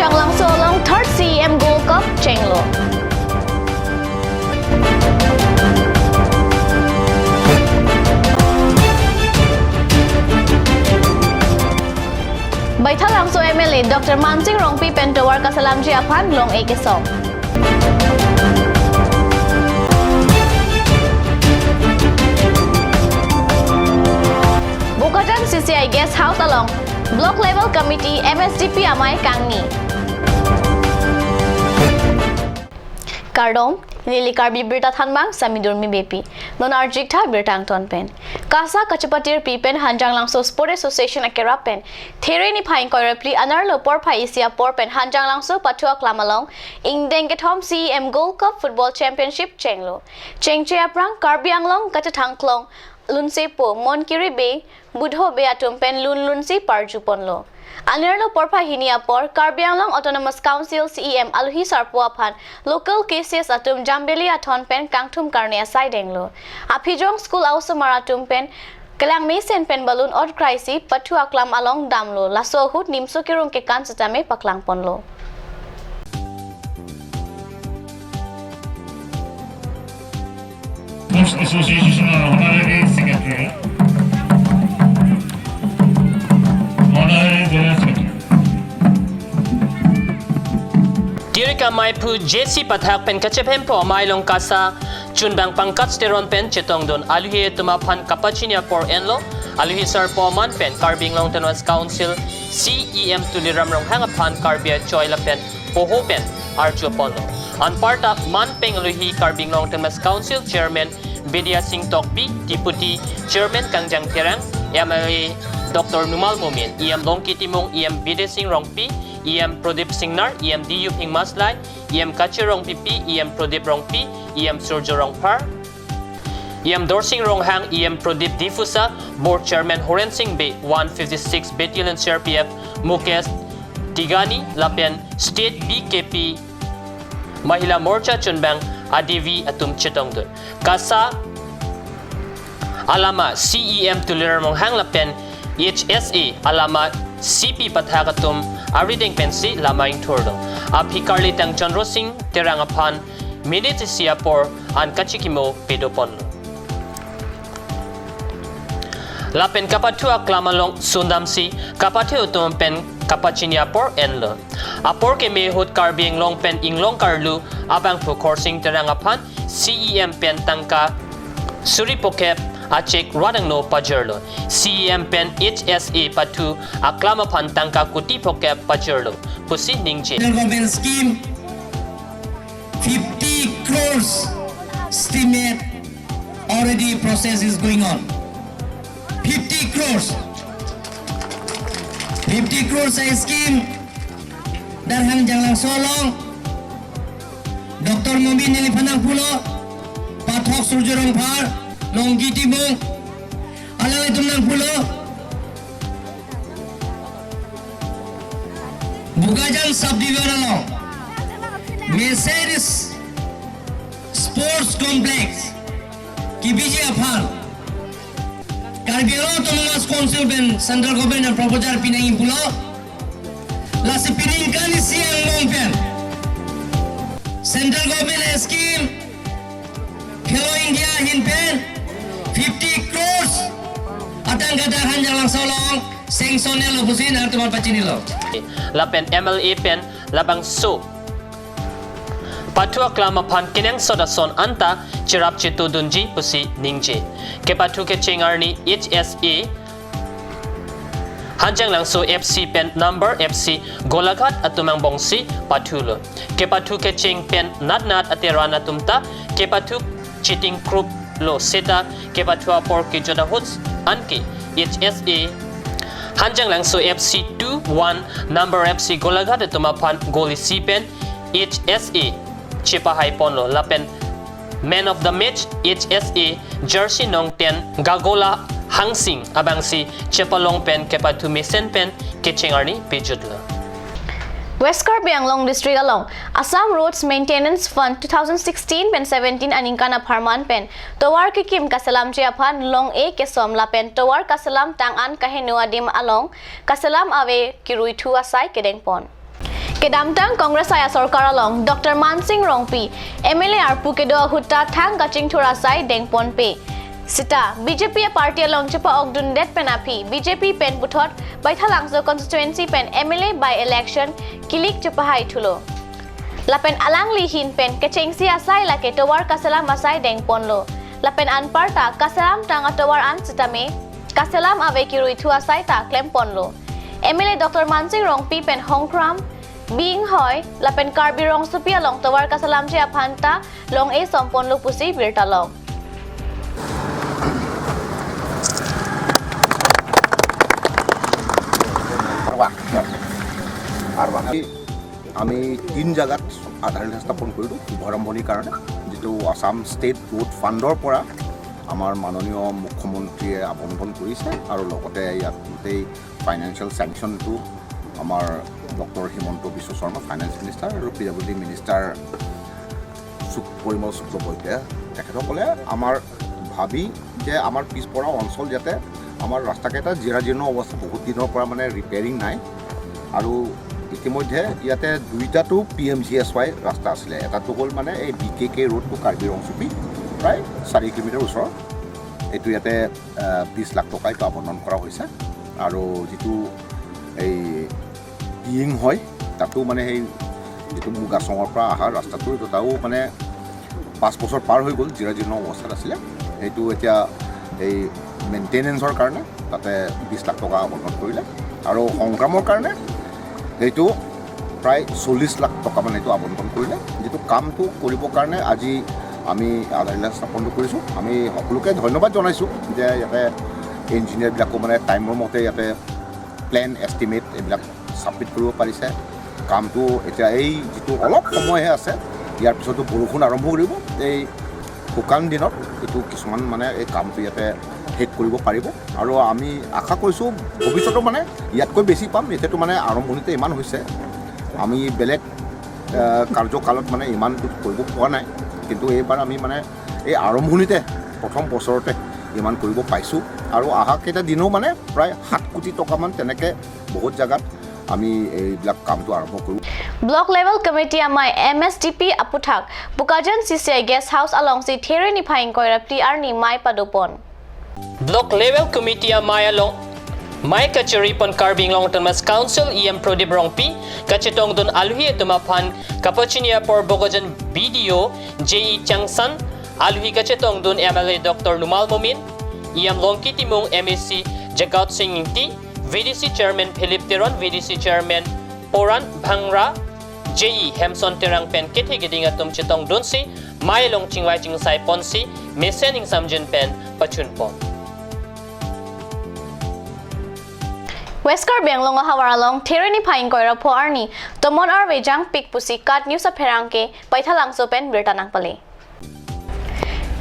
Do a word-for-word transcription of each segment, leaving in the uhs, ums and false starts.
Hanjanglangso along third C E M Gold Cup chenglo. Baithalangso M L A Doctor Mansing Rongpi pen tovar kaselamji aphan long-e kesom. Bokajan C C I Guest House along Block Level Committee M S D P amei kangni. Kardom, neli Karbi Birta Thanbang, Sami Durmi Beypi. Non arjik tha birta angton pen. KASA kachepatirpi pen Hanjanglangso Sport Association akerap pen There niphai ingkoi ra phli anerlo porphai isi apor pen Hanjanglangso pathu aklam along ingdeng kethom C E M Gold Cup Football Championship chenglo. Chengche aphrang Karbi Anglong kachethang klong Lunsepo, Monkiri Bey, Budho Bey atum pen lun lunsi parju ponlo. Anerlo porphai hini apor Karbi Anglong Autonomous Council C E M alohi sarpo aphan local K C S atum Jambili athon pen kangthum karne asai denglo. Aphijong school a-osomar atum pen kelang mesen pen balloon ot kraisi pathu aklam along damlo. Laso ahut nimso kerung kekan setame paklang ponlo. Sports Association Honorary Secretary, Honorary General Secretary. Tirik amei aphu J C Pathak pen kachephem po amei along KASA chunbang Pankaj Teron pen chetongdun. Alohi atum aphan kapachini apor enlo. Alohi sarpo aman pen Karbi Anglong Autonomous Council C E M Tuliram Ronghang aphan Karbi achoi lapen poho pen arju ponlo. Anparta man pen alohi Karbi Anglong Autonomous Council Chairman Bidya Sing Tokbi, Deputy Chairman Kangjang Terang, M L A Doctor Numal Momin, E M Longki Timung, E M Bidya Sing Rongpi, E M Pradip Singnar, E M D U Phingmaslai, E M Kachi Rongpipi, E M Pradip Rongpi, E M Surjo Rongphar, E M Dorsing Ronghang, E M Pradip Diphusa, Board Chairman Horen Sing Bey, one fifty-six Battalion C R P F Mukesh Tigani, lapen State B K P Mahila Morcha chunbang Adevi atum chetongdun. KASA alama C E M Tuliram Ronghang lapen H S A alama C P Pathak atum arideng pensi lama ingthurlo. Aphi karlitang Chandra Sing Terang aphan minute isi apor an kachikimo pedo ponlo. Lapen kapathu aklam along sundamsi kapathu atum pen kapachini apor enlo. Apor keme ahut Karbi Anglong pen inglong karlu abangphu Khorsing Terang aphan C E M pen tangka suri phokep a cheque rat angno pajirlo. C E M pen H S A pathu aklam aphan tangka kuti phokep pajirlo pusi ningje. Central government scheme, fifty crores estimate, already process is going on. Fifty crores. Fifty crores a scheme dak Hanjanglangso along Doctor Momin neliphan nangpulo, Pathak Surjo Rongphar, Longki Timung, alanglitum nangpulo. Bokajan subdivision along Mercedes Sports Complex kebiji aphan Karbi Anglong Autonomous Council pen Central Government pen proposal pinangji pulo. Lasi peningkan isi angbong pen Central Government scheme Khelo India ahin pen fifty crores atangka dak Hanjanglangso along sanction-lo pusi nangtum aphan pachinilo. Lapen M L A pen labangso pathu aklam aphan kenangsot ason anta cherap chetodunji pusi ningje. Kepathu kecheng arni H S A Hanjanglangso F C pen Number F C Golaghat atum angbongsi pathulo. Kepathu kecheng pen natnat ateran atum ta kepathu cheting kruplo seta kepathu apor kejut ahut anke H S A Hanjanglangso F C two one Number F C Golaghat atum aphan goal isi pen H S A chepahai ponlo lapen Man of the Match H S A jersey nong ten Gagola Hangsing abangsi chepalong pen kepathu mesen pen kecheng arni pejutlo. West Karbi Anglong District along Assam Roads Maintenance Fund two thousand sixteen pen seventeen aningkan apharman pen tovar kekim kaselamji aphan long-e kesom lapen tovar kaselam tang an kaheno adim along kaselam ave kiruithu asai kedengpon. Kedamtang Congress aya sorkar along Doctor Mansing Rongpi M L A arpu kedo ahut ta thang kachingthur asai dengponpe. Sita B J P a party along chepa-okdundet pen aphi B J P pen puthot Baithalangso constituency pen M L A by election kilik chepahaithulo. Lapen alangli ahin pen kechengsi asai lake tovar kaselam asai dengponlo. Lapen anparta kaselamtang atovar an sitame kaselam ave kiruithu asai ta klemponlo. M L A Doctor Mansing Rongpi pen Hongkram, Bing Hoi lapen Karbi Rongsopi along tovar kaselamji aphan ta long-e somponlo pusi birta long. আমি তিন জাগাত আধাৰশিলা স্থাপন কৰিলোঁ শুভাৰম্ভণিৰ কাৰণে, যিটো Assam state road ফাণ্ডৰ পৰা আমাৰ মাননীয় মুখ্যমন্ত্ৰীয়ে আবণ্টন কৰিছে আৰু লগতে ইয়াত গোটেই ফাইনেন্সিয়েল ছেংচনটো আমাৰ ডক্টৰ হিমন্ত বিশ্ব শৰ্মা ফাইনেন্স মিনিষ্টাৰ আৰু পি ডাব্লিউ ডি মিনিষ্টাৰ শুক- পৰিমল শুক্লবৈদ্যই তেখেতসকলে আমাৰ ভাবি যে আমাৰ পিছপৰা অঞ্চল যাতে আমাৰ ৰাস্তাকেইটা জীৰাজীৰ্ণ অৱস্থা, বহুত দিনৰ পৰা মানে ৰিপেয়াৰিং নাই আৰু ইতিমধ্যে ইয়াতে দুইটাতো P M G S Y ৰাস্তা আছিলে, এটাতো হ'ল মানে এই বি কে কে ৰোডটো কাৰ্বি ৰংচুপি প্ৰায় চাৰি কিলোমিটাৰ ওচৰত, এইটো ইয়াতে বিছ লাখ টকা এইটো আবণ্টন কৰা হৈছে আৰু যিটো এই বিয়িং হয় তাতো মানে সেই যিটো মুগাচঙৰ পৰা অহা ৰাস্তাটো এইটো তাও মানে পাঁচ বছৰ পাৰ হৈ গ'ল, জীৰাজীৰ্ণ অৱস্থাত আছিলে, সেইটো এতিয়া এই মেইনটেনেন্সৰ কাৰণে তাতে বিছ লাখ টকা আবণ্টন কৰিলে আৰু সংগ্ৰামৰ কাৰণে সেইটো প্ৰায় চল্লিছ লাখ টকা মানে এইটো আবণ্টন কৰিলে, যিটো কামটো কৰিবৰ কাৰণে আজি আমি আধাৰশিলা স্থাপনটো কৰিছোঁ। আমি সকলোকে ধন্যবাদ জনাইছোঁ যে ইয়াতে ইঞ্জিনিয়াৰবিলাকো মানে টাইমৰ মতে ইয়াতে প্লেন এষ্টিমেট এইবিলাক ছাবমিট কৰিব পাৰিছে। কামটো এতিয়া এই যিটো অলপ সময়হে আছে, ইয়াৰ পিছতো বৰষুণ আৰম্ভ কৰিব, এই শুকান দিনত এইটো কিছুমান মানে এই কামটো ইয়াতে শেষ কৰিব পাৰিব আৰু আমি আশা কৰিছোঁ ভৱিষ্যতেও মানে ইয়াতকৈ বেছি পাম। এতিয়াতো মানে আৰম্ভণিতে ইমান হৈছে, আমি বেলেগ আহ, কাৰ্যকালত মানে ইমান কৰিব পৰা নাই, কিন্তু এইবাৰ আমি মানে এই আৰম্ভণিতে প্ৰথম বছৰতে ইমান কৰিব পাইছোঁ আৰু অহা কেইটা দিনো মানে প্ৰায় সাত কোটি টকামান তেনেকে বহুত জেগাত আমি এইবিলাক কামটো আৰম্ভ কৰোঁ। Block Level Committee amei M S D P aphuthak Bokajan C C I Guest House alongsi There niphai ingkoi ra phli arni mei padopon. Block Level Committee amei along mei kacharipon Karbi Anglong Autonomous Council E M Prodip Rongpi, kachetongdun aluhi atum aphan kapachini apor Bokajan B D O J E Changsan, aluhi kachetongdun M L A Doctor Numal Momin, E M Longki Timung, M A C Jagat Singh Ingti, V D C Chairman Philip Teron, V D C Chairman Poran Bhangra, J E Hemson Terang pen kethe keding atum chetongdunsi mei along chingvai chingsai ponsi mesen ingsamjin pen pachunpon. West Karbi Anglong ahavar along There niphai ingkoi ra pho arni tomon arve jangpik pusi KAT News apherangke Baithalangso pen birta nangpale.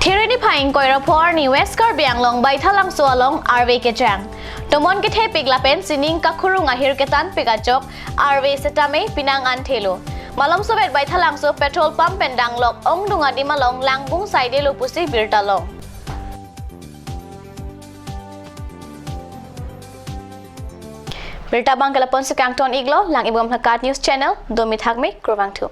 There niphai ingkoi ra pho arni West Karbi Anglong Baithalangso along arve kejang. Tomon kethepik lapen sining kakhurung ahir ketanpik ajok arve setame pinang anthelo. Malomsobet Baithalangso petrol pump pen danglok ongdung adim along langbung saidelo pusi birta long. Birta abang ke lapu-ansi kangton iklo, lang-ibom KAT News Channel, domi thakme, kurvangthu.